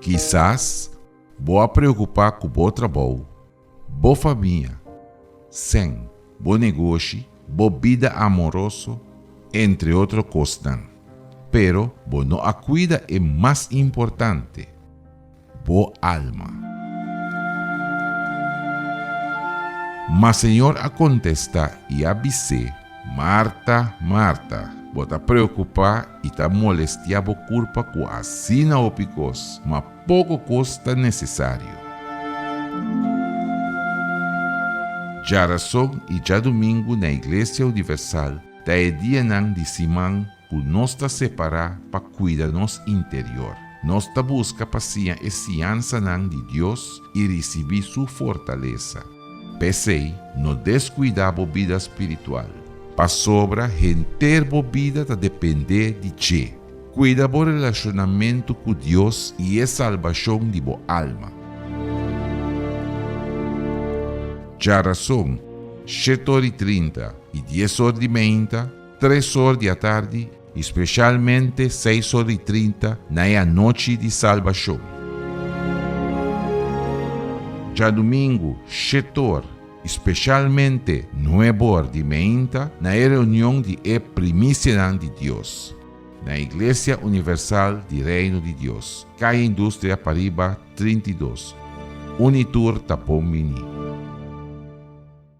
Kisas bo a preokupá ku bo trabou, bo famia, sèn, bo negoshi, bo bida amoroso, entre otro kosnan. Pero bo no a kuida e mas importante, bo alma. Ma Señor a kontestá i a bis'é, Marta, Marta, bo ta preokupá i ta molestiá bo kurpa ku asina hopi kos, ma poko kos ta nesesario. Djarason i djadumingu na Iglesia Universal ta e dianan di siman ku nos ta separá pa kuida nos interior. Nos ta buska pa siña e siñansanan di Dios i risibí su fortalesa. P'esei, no deskuidá bo bida spiritual, pasobra henter bo bida ta dependé di dje. Kuida bo relashonamentu ku Dios i e salbashon di bo alma. Djarason, shet'or i trinta i dies or di meinta, tres or di atardi i speshalmente seis or i trinta na e anochi di salbashon. Djadumingu, shet'or i speshalmente nueb'or di meinta na e reunion di e Primisianan di Dios, na Iglesia Universal di Reino di Dios, Kaya Industria Pariba 32. Unitur ta bon bini.